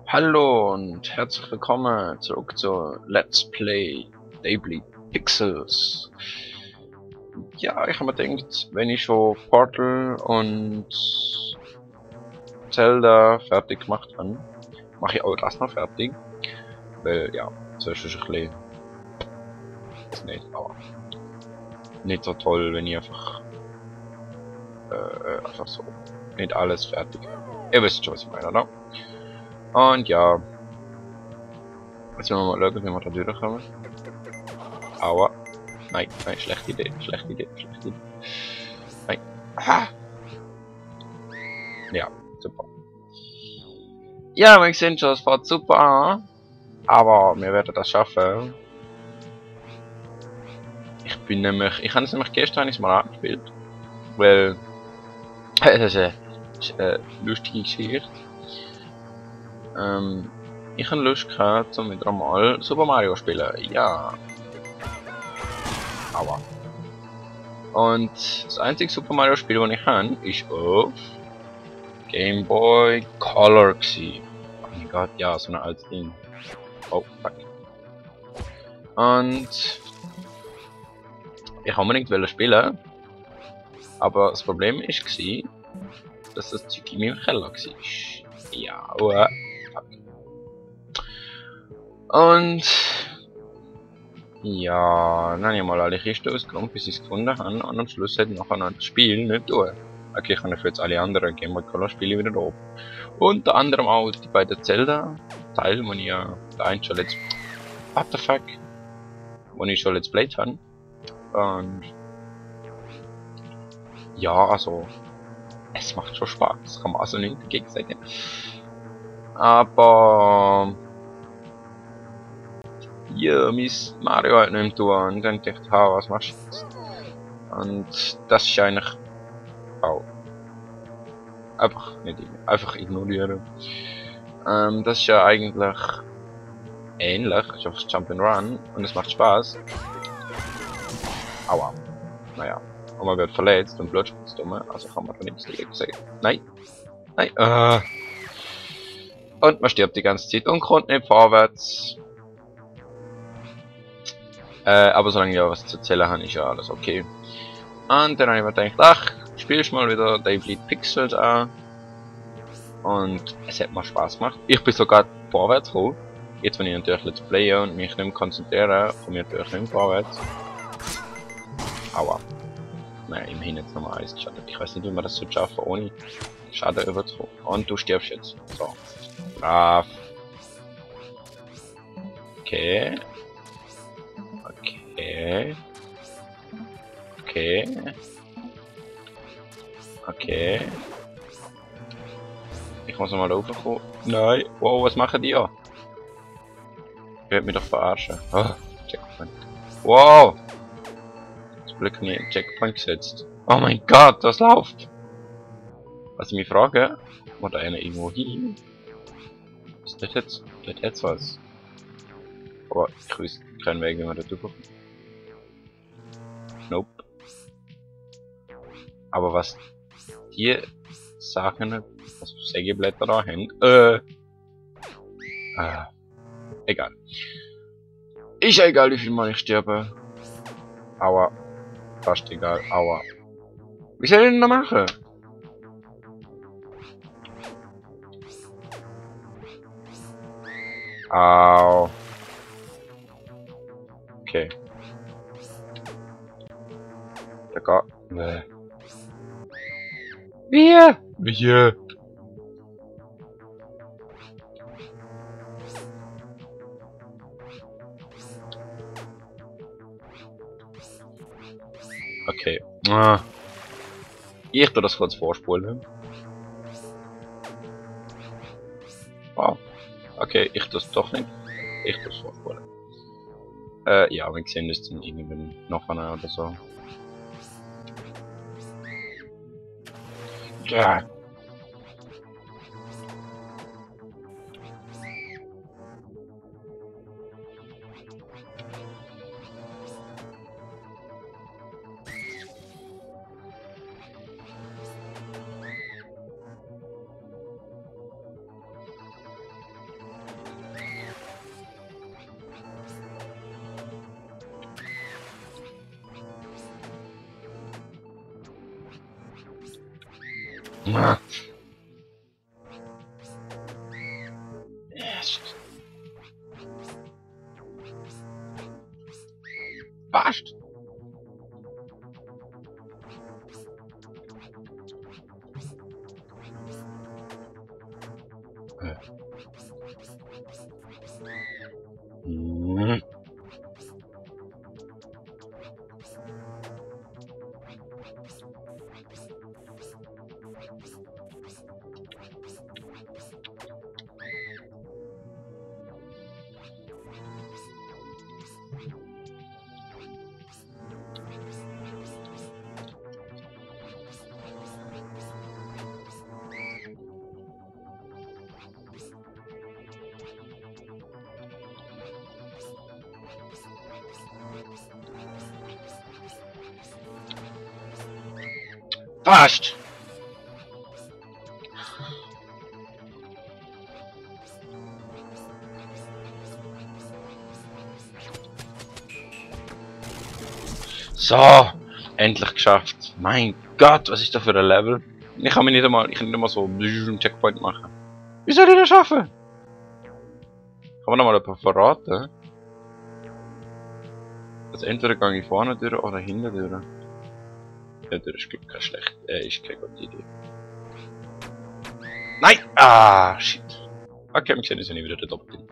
Hallo und herzlich willkommen zurück zu Let's Play Daily Pixels. Ja, ich habe mir gedacht, wenn ich schon Portal und Zelda fertig gemacht habe, mache ich auch das noch fertig. Weil ja, zuerst ist ein bisschen, ist nicht, aber nicht so toll, wenn ich einfach so nicht alles fertig. Ihr wisst schon, was ich meine, oder? Und ja, jetzt wollen wir mal schauen, wie wir da durchkommen. Aua. Nein, nein, schlechte Idee, schlechte Idee, schlechte Idee. Nein. Ah. Ja, super. Ja, wir sehen schon, es fährt super an. Aber wir werden das schaffen. Ich habe es nämlich gestern mal angespielt. Weil, das ist eine lustige Geschichte. Ich habe Lust gehabt, um wieder einmal Super Mario zu spielen. Ja. Aua. Und das einzige Super Mario Spiel, das ich habe, ist auf Game Boy Color gewesen. Oh mein Gott, ja, so ein altes Ding. Oh, fuck. Und ich unbedingt spielen, aber das Problem war, dass das Zeug in meinem Keller war. Ja, fuck. Und ja, dann habe ich mal alle Kisten ausgeräumt, bis ich es gefunden habe, und am Schluss hat nachher noch das Spiel nicht tun. Okay, ich habe für jetzt alle anderen Game Boy Color Spiele wieder oben. Unter anderem auch die beiden Zelda-Teile, wo ich ja der einen schon let's... What the fuck? Wo ich schon let's played habe. Und ja, also es macht schon Spaß, das kann man also nicht dagegen sagen. Aber ja, mein Mario halt nicht tun und dann dachte ich, ha, was machst du jetzt? Und das ist eigentlich auch einfach ignorieren. Das ist ja eigentlich ähnlich, ist einfach Jump'n'Run und es macht Spaß. Aua. Naja. Und man wird verletzt und Blut spritzt um, also kann man da nichts dagegen sagen. Nein. Nein. Und man stirbt die ganze Zeit und kommt nicht vorwärts. Aber solange ich ja was zu erzählen habe, ist ja alles okay. Und dann habe ich mir gedacht, ach, spielst mal wieder Daily Pixels an. Und es hat mir Spaß gemacht. Ich bin sogar vorwärts gekommen. Jetzt, wenn ich natürlich Let's Playen und mich nicht mehr konzentriere, komme ich natürlich nicht mehr vorwärts. Aua. Naja, immerhin jetzt nochmal Eis geschadet. Ich weiß nicht, wie man das so schaffen, ohne Schaden überzukommen. Und du stirbst jetzt. So. Brav. Okay. Okay. Okay. Okay. Ich muss nochmal raufkommen. Nein. Wow, was machen die ja? Ich werde mich doch verarschen. Oh, Checkpoint. Wow. Zum Glück nie einen Checkpoint gesetzt. Oh mein Gott, das läuft. Was ich mich frage, wo da einer irgendwo hin? Ist das jetzt? Das jetzt was? Aber ich wüsste keinen Weg, wie man da drüber kommt. Nope. Aber was die Sachen, was Sägeblätter da haben, egal. Ist ja egal, wie viel Mal ich sterbe. Aua. Fast egal. Aua. Wie soll ich denn da machen? Au. Okay. Da geht. Wir. Wir. Okay. Ah. Ich tu das kurz vorspulen. Wow. Okay, ich tu es doch nicht. Ich tu es vorspulen. Ja, wir sehen das dann irgendwann noch einer oder so. Ja. Passt. Passt. So, endlich geschafft. Mein Gott, was ist das für ein Level? Ich kann nicht einmal so einen Checkpoint machen. Wie soll ich das schaffen? Kann man noch mal jemand verraten? Also entweder gehe ich vorne durch oder hinten durch. Ja, das ist glaube ich keine gute Idee. Nein! Ah, shit. Okay, wir sehen uns ja nicht wieder da doppelt.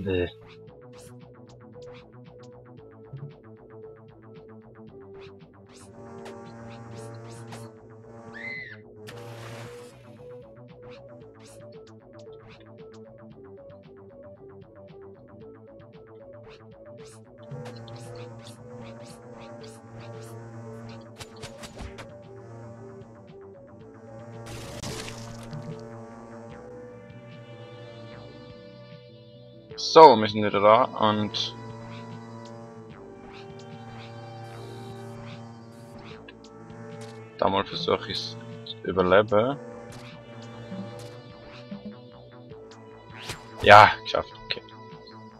Bäh. So, wir sind wieder da und da mal versuche ich es zu überleben. Ja, geschafft, okay.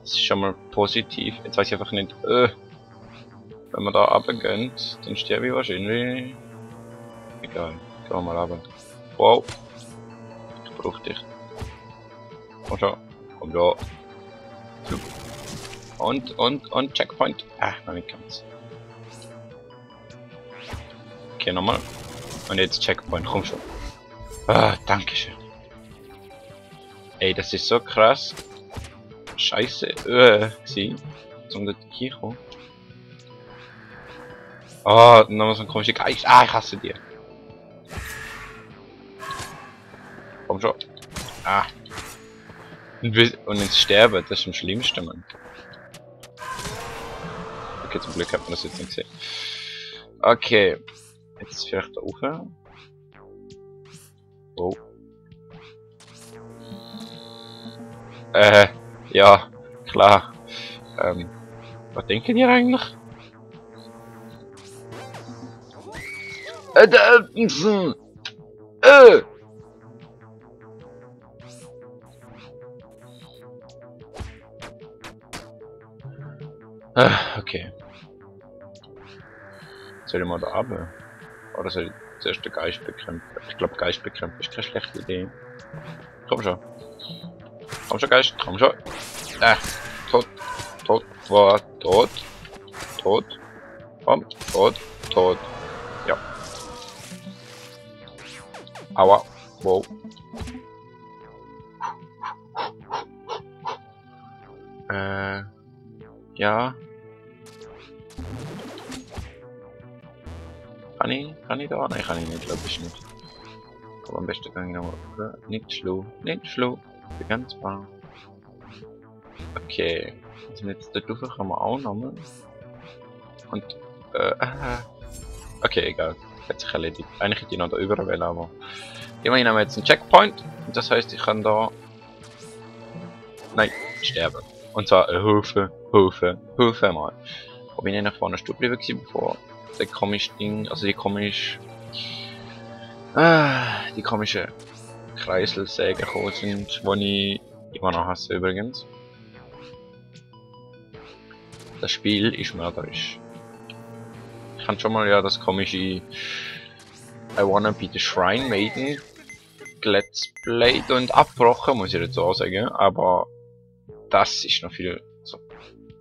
Das ist schon mal positiv. Jetzt weiß ich einfach nicht, wenn wir da runtergehen, dann sterbe ich wahrscheinlich. Egal, gehen wir mal runter. Wow, ich brauche dich. Komm schon, komm da. Und Checkpoint. Ah, noch nicht ganz. Okay, nochmal. Und jetzt Checkpoint, komm schon. Ah, dankeschön. Ey, das ist so krass. Scheiße, gewesen. Um dort hinzukommen. Oh, nochmal so ein komischer Geist. Ah, ich hasse dir. Komm schon. Ah. Und jetzt sterben, das ist am schlimmsten, Mann. Okay, zum Glück hat man das jetzt nicht gesehen. Okay. Jetzt vielleicht da rauf. Oh. Ja, klar. Was denken ihr eigentlich? Okay. Soll ich mal da runter? Oder soll ich zuerst den Geist bekämpfen? Ich glaube, Geist bekämpfen ist keine schlechte Idee. Komm schon. Komm schon, Geist. Komm schon. Tot. Tot. War tot. Tot. Komm. Tot. Tot. Ja. Aua. Wow. Ja. Kann ich da? Nein, kann ich nicht, glaube ich nicht. Aber am besten kann ich nochmal. Nicht schlau. Nicht schlau. Bin ganz brav. Okay. Also jetzt da drauf kann man auch nochmal. Und, okay, egal. Hat sich erledigt. Eigentlich hätte ich noch da über wählen, aber. Immerhin haben wir jetzt einen Checkpoint. Und das heißt, ich kann da. Nein, sterben. Und zwar Haufen mal. Wo bin ich nach vorne Stub geblieben, bevor der komische Ding, also die komische Kreiselsäge gekommen sind, die ich immer noch hasse übrigens. Das Spiel ist mörderisch. Ich kann schon mal ja das komische I Wanna Be the Shrine Maiden Let's Play und abgebrochen, muss ich jetzt auch sagen, aber das ist noch viel so.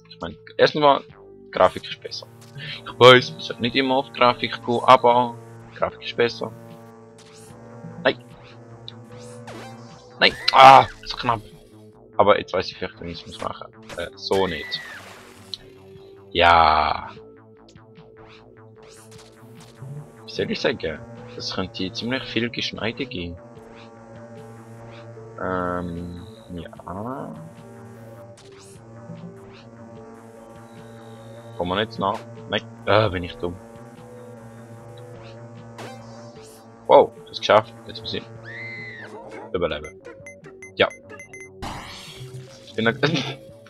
Ich meine, erstmal Grafik ist besser. Ich weiß, man sollte nicht immer auf Grafik gehen, aber Grafik ist besser. Nein! Nein! Ah! So knapp! Aber jetzt weiß ich vielleicht, wie ich es machen muss. So nicht. Ja! Wie soll ich sagen? Das könnte ziemlich viel Geschneide gehen. Ja. Kommen wir jetzt nach? Nein, bin ich dumm. Wow, das geschafft. Jetzt muss ich überleben. Ja. Ich bin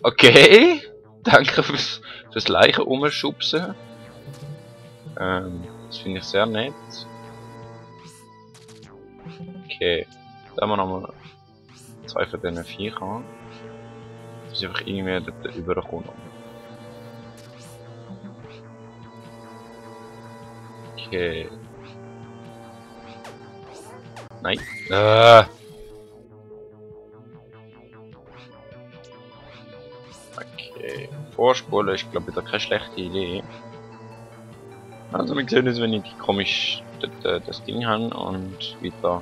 okay. Danke fürs Leichen umschubsen. Das finde ich sehr nett. Okay. Da haben wir nochmal 2 von diesen 4 an. Das ist einfach irgendwie dort überkommen. Okay. Nein. Okay. Vorspulen ist, glaube ich, wieder keine schlechte Idee. Also wir sehen uns, wenn ich komisch das Ding habe und wieder.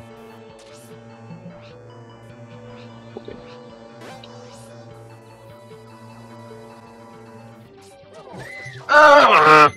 Okay. Ah!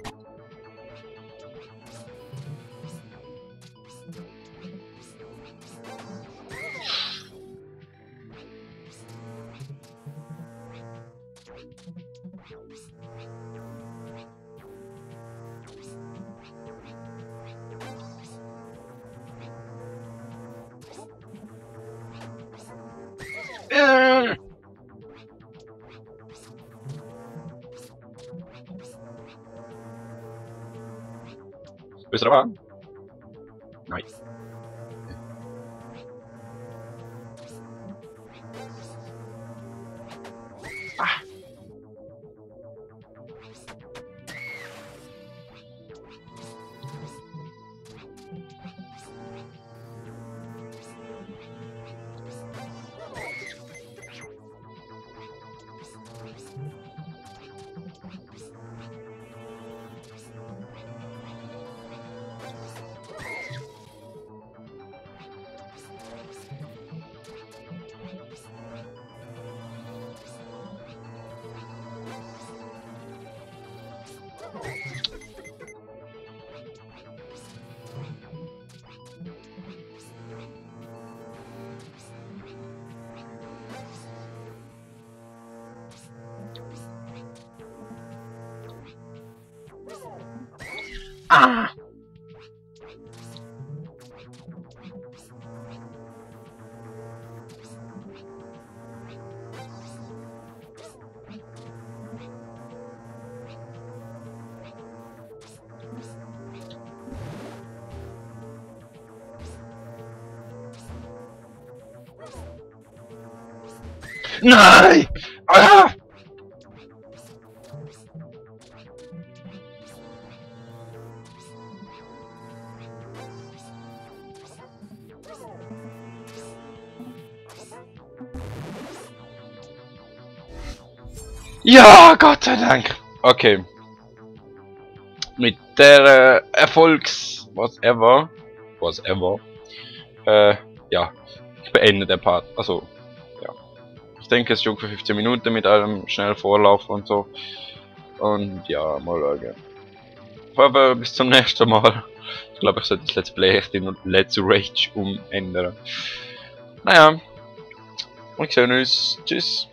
Bist du da? Nein. Ah. Ah! Nein! Ah! Ja, Gott sei Dank. Okay. Mit der whatever, ja, ich beende den Part. Also, ja. Ich denke, es ist für 15 Minuten mit einem schnellen Vorlauf und so. Und ja, mal schauen. Aber bis zum nächsten Mal. Ich glaube, ich sollte das Let's Play echt in Let's Rage umändern. Naja, wir sehen uns. Tschüss.